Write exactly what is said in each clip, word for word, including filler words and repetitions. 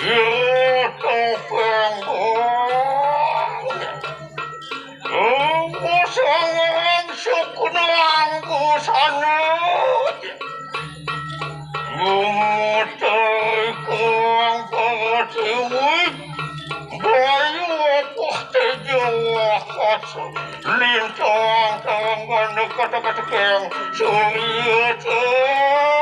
Sira topeng. Wong sing ngerang sukun rangkusane. Gumuter ing Kang Pertiwi, bayu apuh tejo wakas, lintang kawanggane kata-kata kang surya cahaya.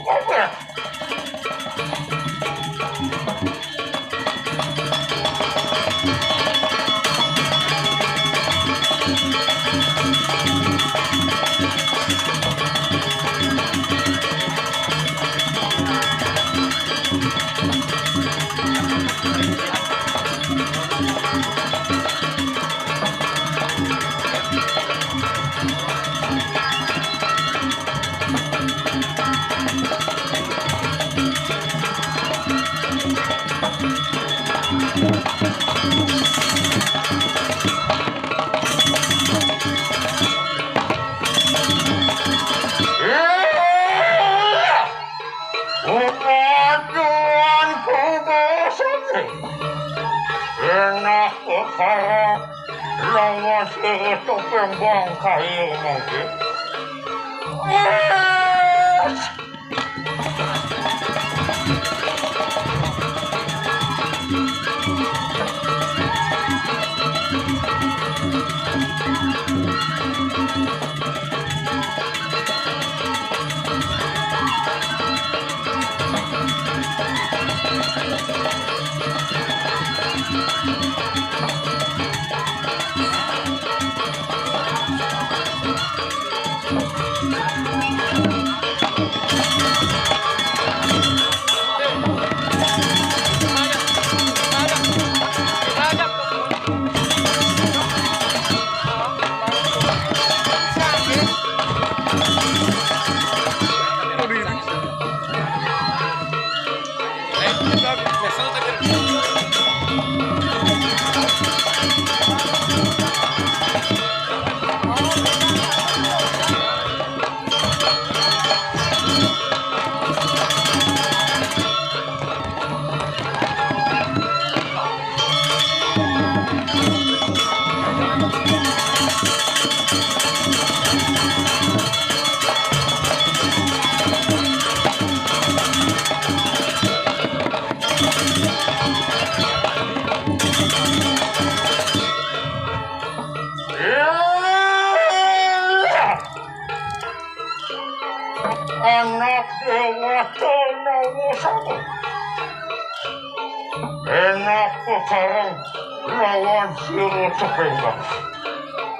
Waduh, kubosan nih. Enak kok, lawan si Topeng Bangkai mungkin. Wes. Anak dewata nawa sama. Enak pakarang lawan sira Topeng Bangkai.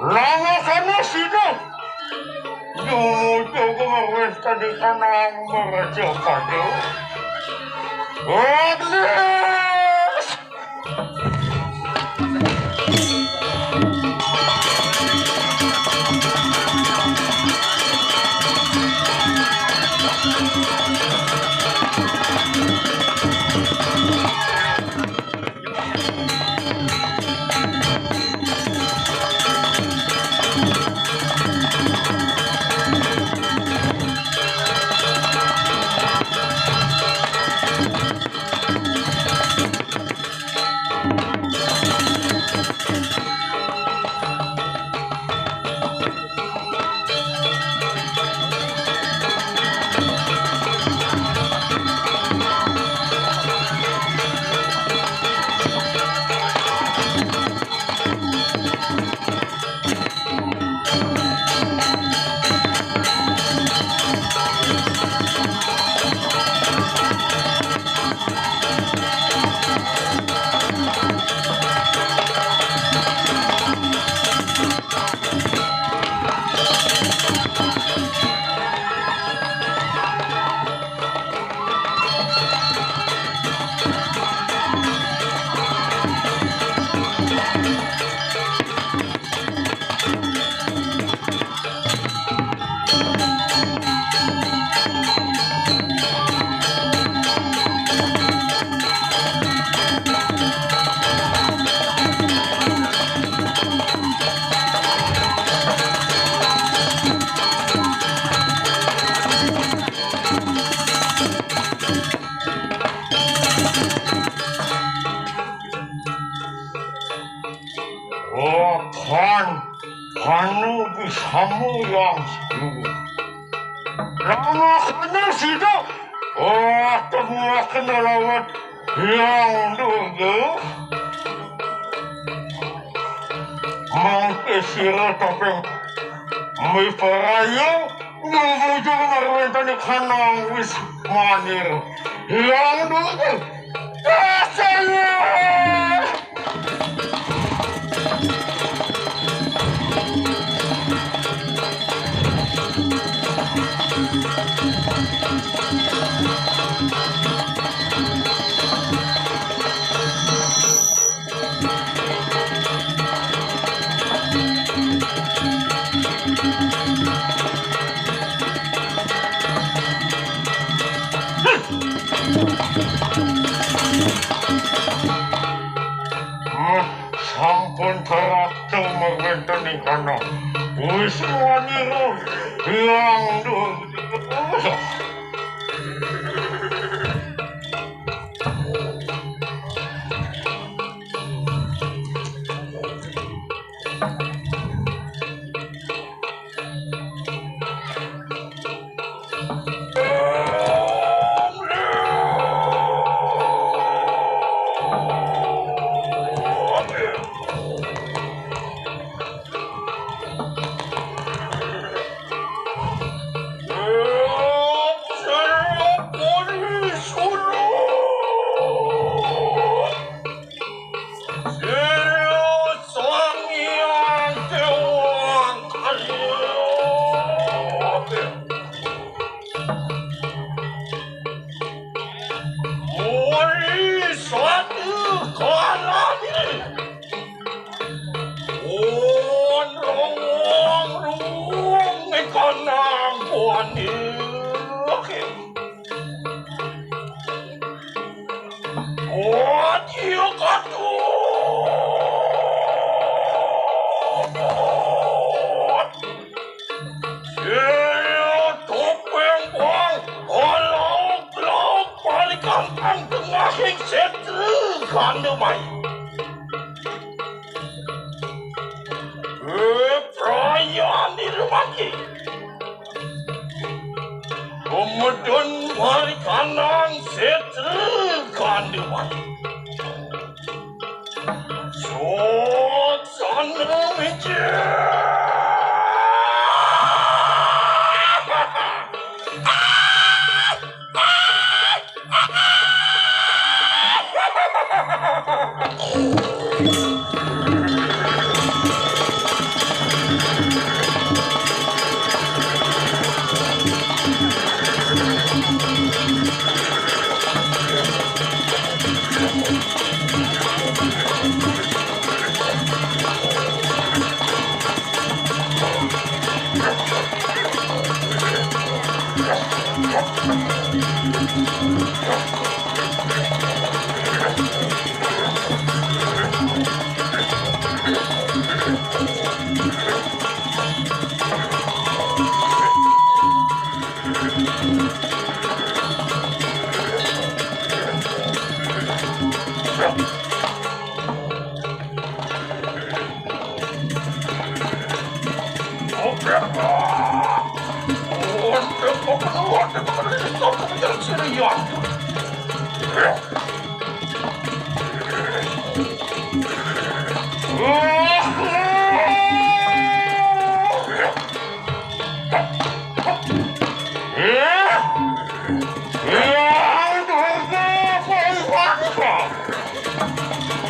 Lamakana sida dumuga marwis tadi kanang maraja pada. Agnes! Oh, kan, kanu bisamu yang sendiri. Lama kena sida. Oh, temuakan lawan yang dulu. Mangke sira Topeng. Mi paraya, numuju marwentane kanang wis. Manir, yang dulu. Kasih. Sampun karakter mawénten ing kana. Wis wanira yang dulu. Sira Sang Hyang Déwa Kali. Muli satu kalani. Wong rong-rong ikanang buani. Oke. Ojo katut. Iya topeng bang. Alauk-lauk balik kampung tengahing setri kandemai. Eh, perayaan di rumah ki. Pemedun marikanang setri kanduman. Soksana mija.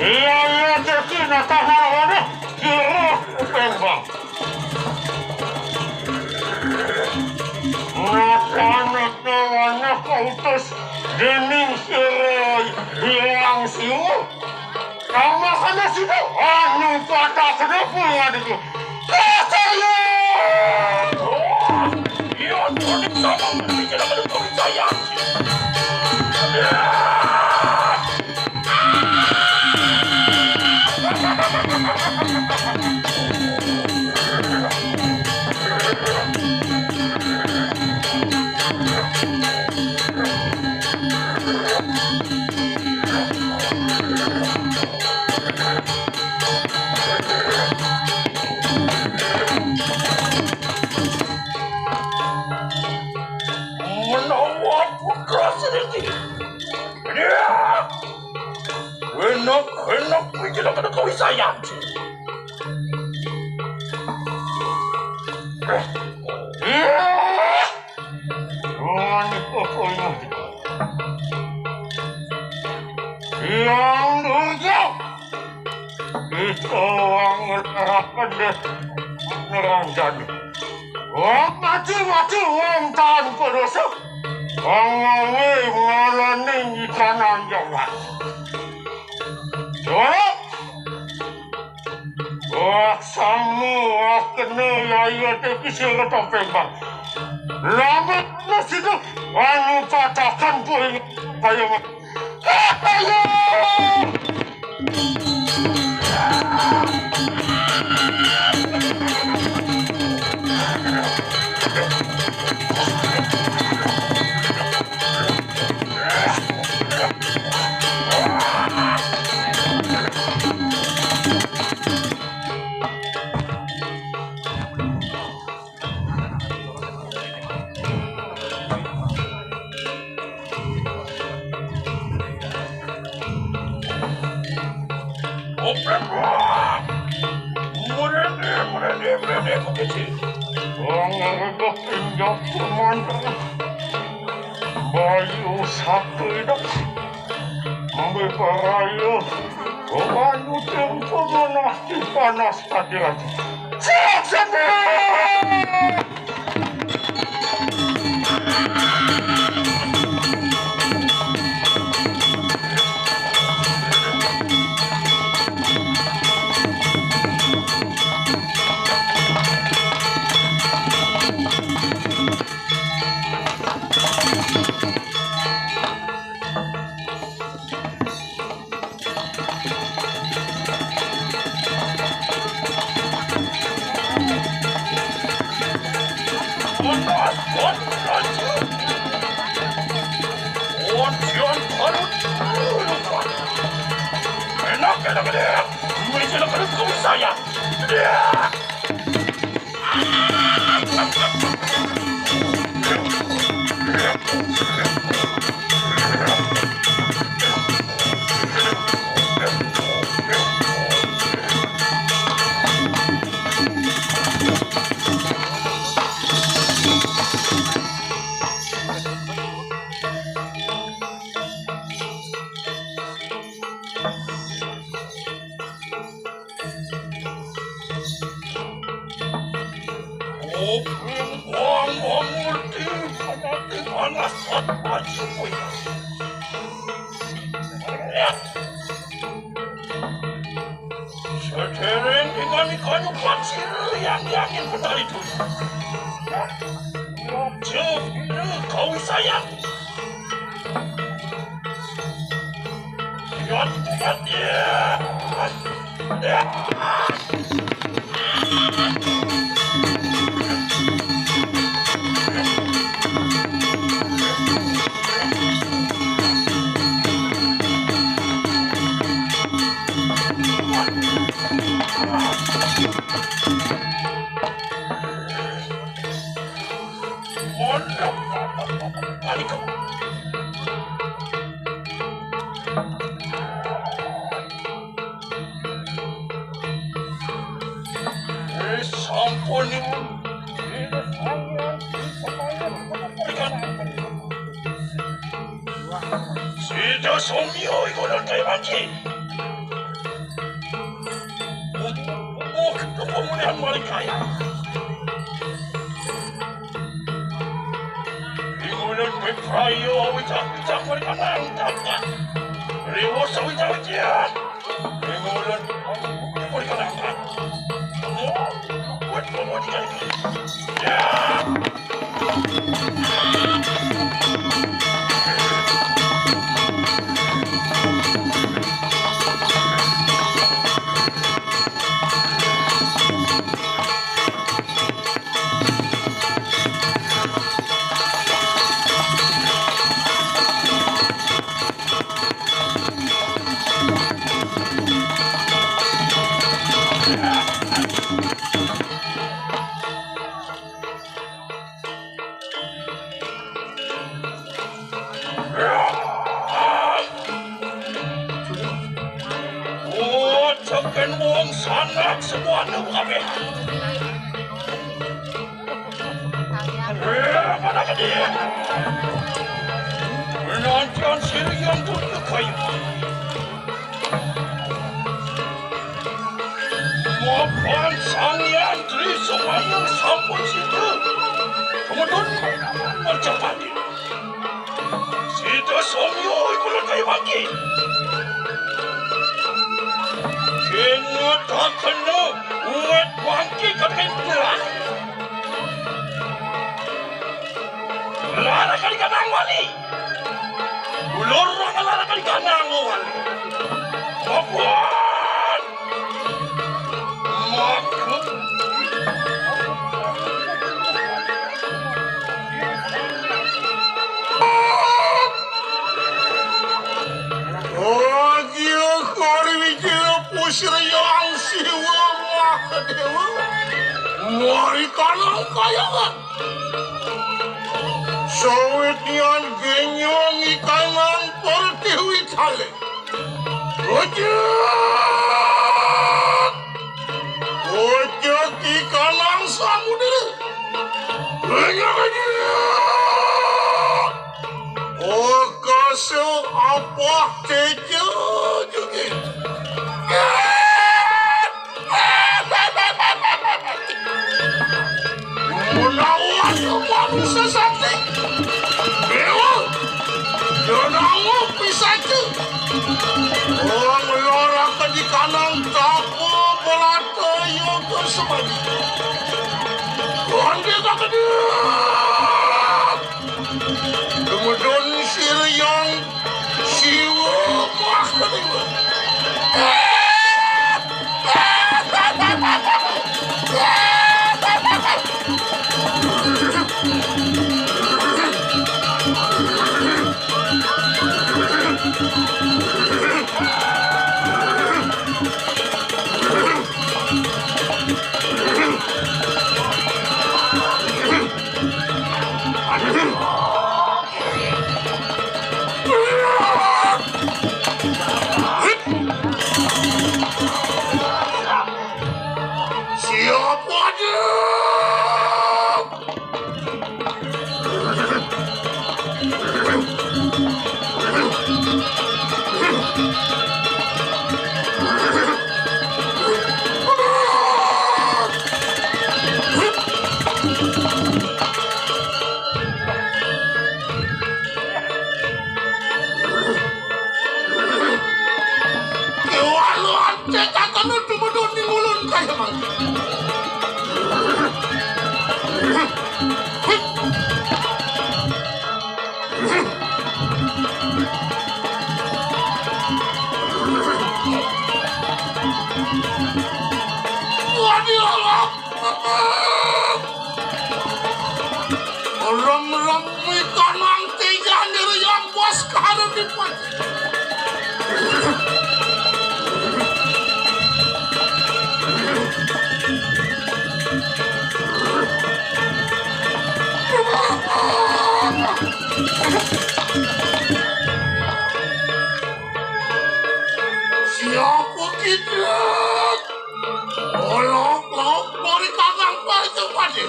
Iya, iya, dadi natah marwana jero pembang. Natah-natah wanah kautus dening sira Hyang Siwa. Kamasana sida anu patah sedepu ngadiku. Kasaya! Iya, tuning sama mesti jeneng anu kawijayan. Menawa putra sriti. Enak, enak, kuwi kena kena kawisayan. Wah, ini pokoknya. Kita wong ngerapende neranjani. Wong mati-mati wong tanpa dosa. Wong ngawe ngalani nyikanan jaman. Wah, samu, wah, kena yaya te kisah topeng bang. Lama na situ, anu patahkan pun kaya ma-, kaya. Wong ngereduh injak mantan. Bayu satu hidup. Ambil paraya. Bayu tempo panas di panas hati raja. Siap, siap. Enak, enak, enak. Mesti nak kena hukum saya. Sedereng dengan ikan upat sirih yang yakin petari itu. Jauh kau sayang. Eh, sampun. Sida somya ikonan kaya mangkin. Oh, ketemulian Malikaya. Ikonan pepayo wicak-wicak Malikaya. Riwo sawicak-wicak. Ikonan Malikaya. Oh, buat kamu di kali. Ya. Oh, cepen wong sanak semua nemu kabeh. Eh, mana ke dia? Penantian sirian tu kayu. Sang Hyang Tri Sumayang sampun sida. Kemudian mercapati. Sida songyo iku lekai bangki. Kena tak kena uwet bangki kaping belas. Lara kali kanang wali. Ulur lara kali kanang wali. Papuan. Maka. Aja kari wijil pusir yang siwa Mahadewa. Mari kanang kayangan. Sawit nian genyong ikanang pertiwi tale. Ojek! Ojek ikanang samudera. Genyong ojek! Okase apa tejo joget. Menawa manusa sakti, dewa, menawa pisaca, wong loraka di kanang tapa belata yoga semadi. Konde kakedek. Kemudun sira yang Siwa Mahadewa. Siapa dia? Kewaluan cetakan untuk menurun di ulun kaya mangga. Waduh, Allah. Rem-rem ikanang tiga nira yang bos kahana dipan. Siapa kita? Olok-olok dari kakang baju padi.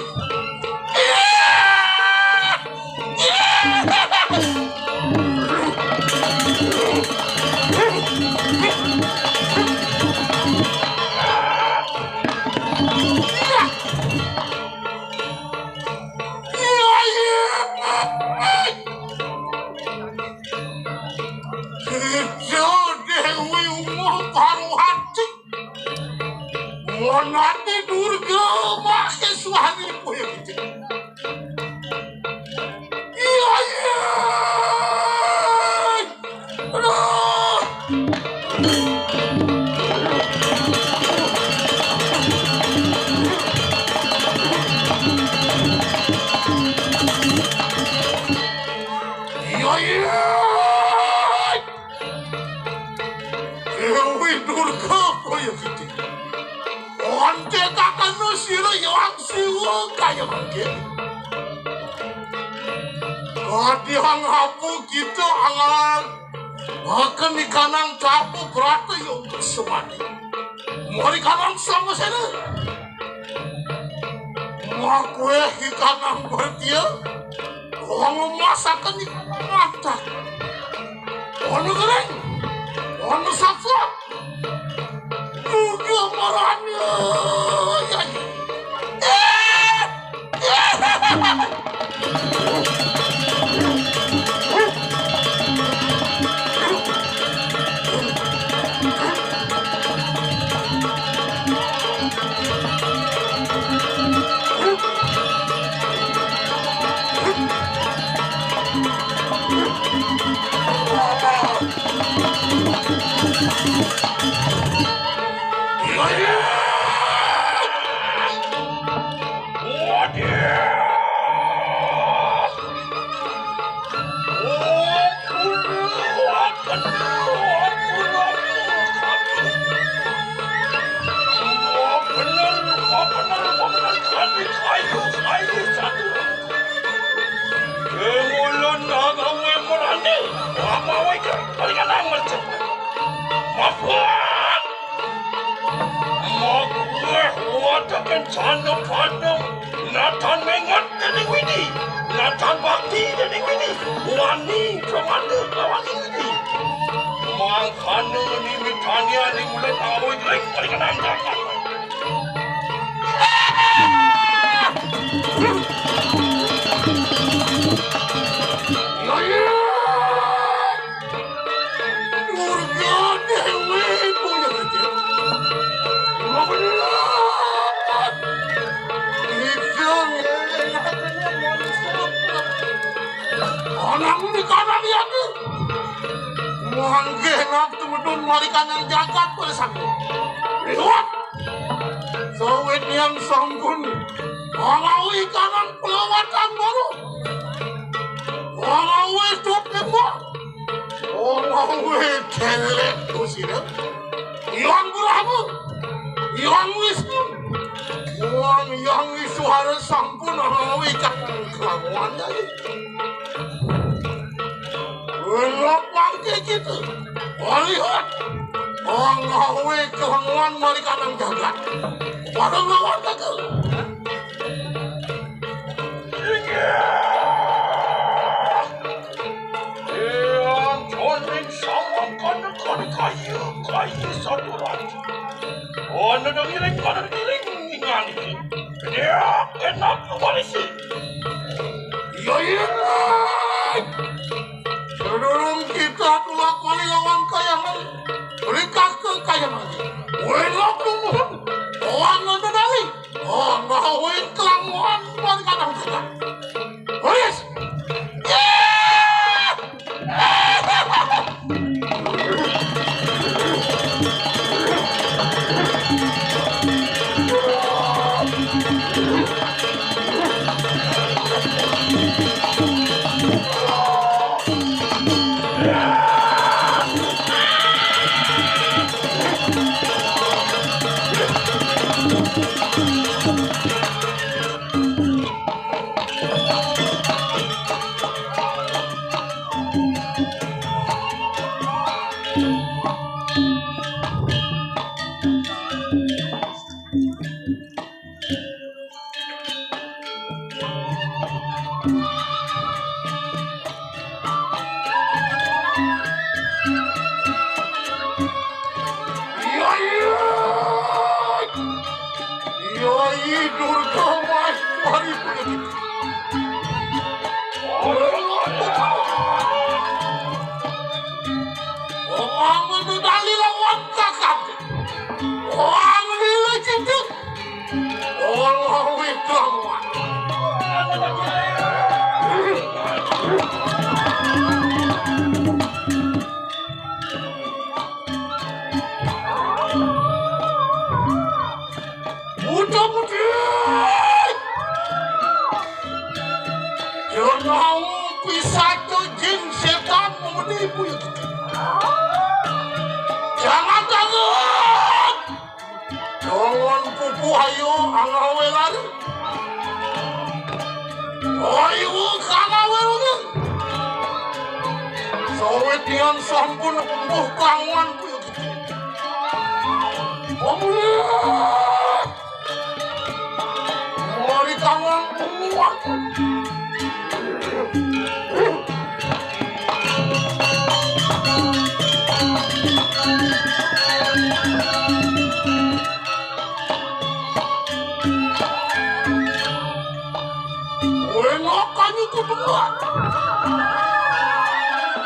Iya, iya. Ijo Dewi Uma Parwati. Monati Durga Maheswari kuwi. Iya, iya. Aduh. Iya, iya. Dewi Durga kaya gedhe. Onte kakeno sira Hyang Siwa kaya mangke. Kadihang apa kita angalan akan ikanang tapu brata yoga semadi. Mari kanang sama sana. Makwe ikanang bertia. Wong masakan ikanang mata. Ono gereng. Ono sapsap. Uga marane. Makuweh wataken canda pandem, natan menget dening Widi, natan bakti dening Widi, wani pramana lawan Widi. Mangkana nimitani ning ulet awig ring parikenang jagat. Murga Dewi punya kerja. Lima belas. Hidung. Anak di kanan ya tu. Mangke nak tumedun mari kanan jagat pada satu. Liwat. Sawit yang sangkun. Malawi kanan pelawatan baru. Malawi tuh nembak. Ora wé kélék kusina. Hyang Brahma, Hyang Wisnu, Hyang Hyang Iswara sampun ora wé kakang kelawan dadi. Wéno pangké kita. Lihat. Ora wé kelawan mari kanang jagat. Pada nglawan kakang. Inggih. Éyang Joning sawangkana kaya kaya saturan. Ana ngiring, ana ngiring ningali. Dia enak kembali sih. Iya, iya. Sedurung kita tulak malih lawan kayangan, rikaka kayangan. Wénok lumuhun. Lawan nonton ali. Oh, mau kelamuan buat kadang kita. Wis. Yai Durga Mas Mari Puri. Orang itu dali lawan kakak. Orang ini cinta. Ora wé kelawan. Buta putih. Jangan pisah jin setan menipu. Jangan takut. Jangan pupu ayo angawé lari. Ayo kangawé lari. Sawit nian sampun embuh kanguan kuyu kecil. Pemulihan. Mari kanguan kuat.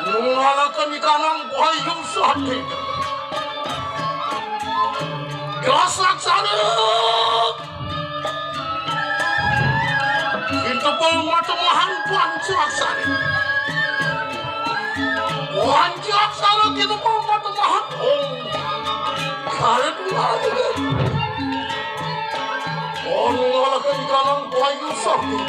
Ngalakan ikanang buhayu sati. Gasak sana. Kintu pun matemahan puan silaksana. Puan silaksana kintu pun matemahan. Oh. Kare dua. Oh, ngalakan ikanang buhayu sati.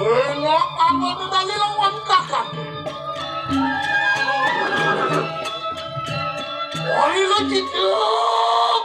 Wengok anggo dadali lawan kakak. Wali lo cicuk.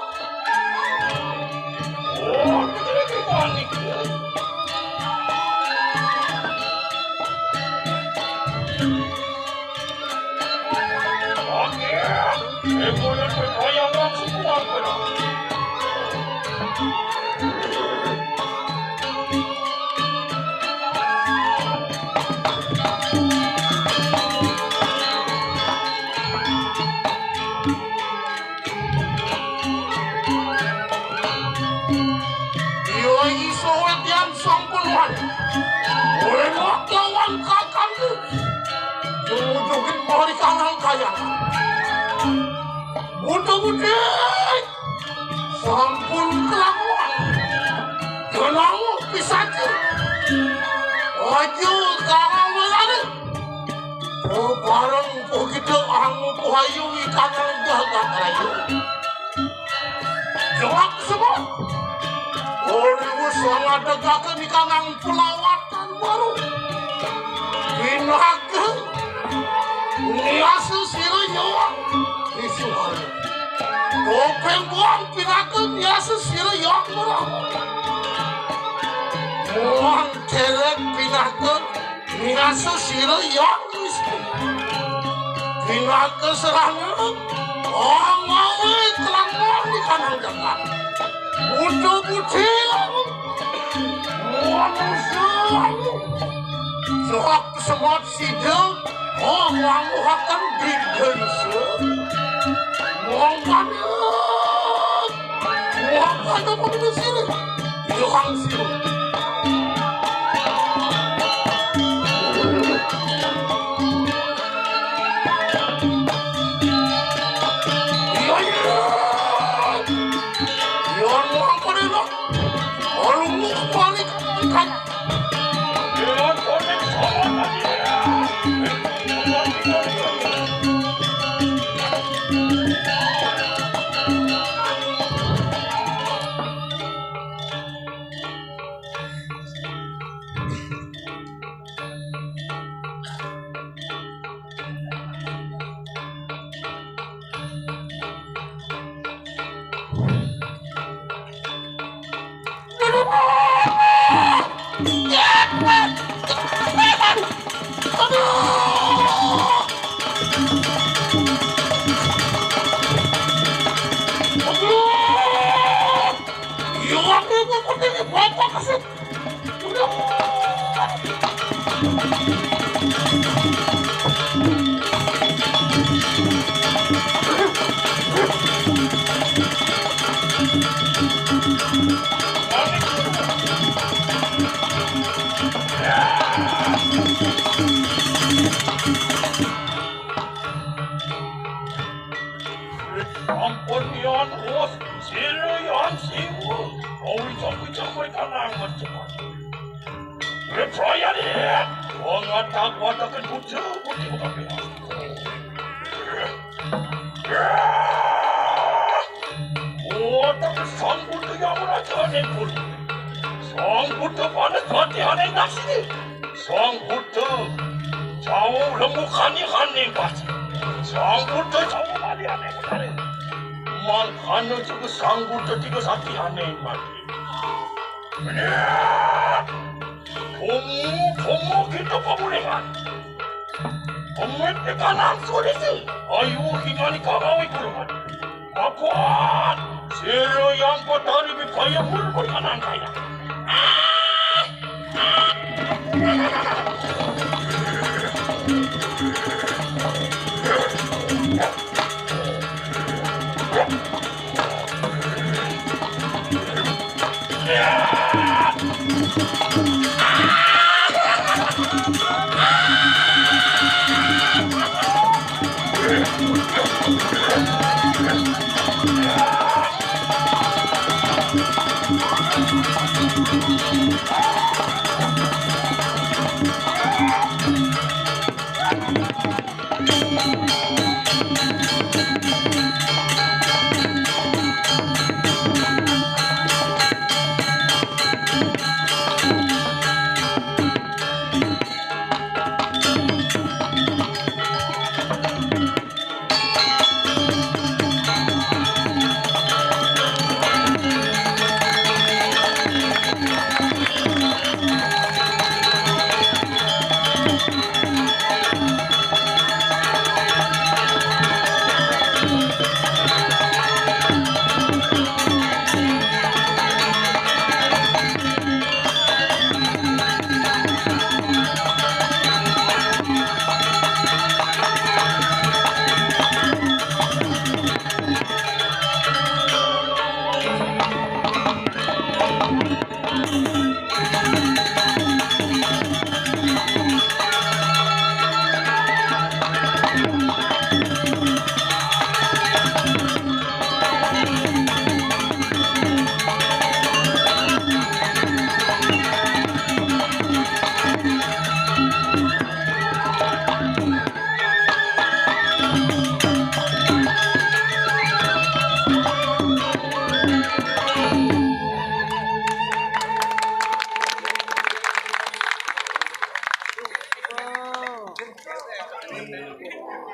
Iya iso wetian sampun wan. Wengok lawan kakang. Jujugit mari kanang kaya. Buta butik. Sampun kelakuan. Kenang pisati. Aja karang melani. Oh, bareng po kita ang buhayu ikanang jagat rayu. Jawab semua. Ora wis sangadegaken ikanang pelawatan baru. Pinaka niasa sira nyawang isuhan. Topeng buang pinaka niasa sira nyawang murah. Muang terek pinaka niasa sira nyawang Pinaka serangga, ong mawe kelangkang di kanang jagat. Buta butil, manusia. Soak semot sida, ong wanguhaken dirgaya. Wong panik. Wong panik apa manusia? Iya, Kang Siro. Iya, iya. Iya, mau apa nih, Dok? Kalau mau kembali ke tempat. Iya, konek sama tadi, ya. Ampun, Yon Hus, sira Yon Siwu. Owi, cobi, cobi, kanang, macam. Percaya dia. Wong atak, watak, kucu, kucu, kucu. Watak Sang Buddha yang raja nepun. Sang Buddha panas mati aneh nasi. Sang Buddha jauh lembukani aneh pasti. Sang Buddha jauh mati aneh mati. Mangkana juga Sang Buddha tiga sati aneh mati. Bener. Kamu, kamu kita pemulihan. Pemit di kanan sudisi. Ayu, kita ni kagawi kurungan. Makuat. Sira yang kotari bikaya murmur kanan kaya. Oh.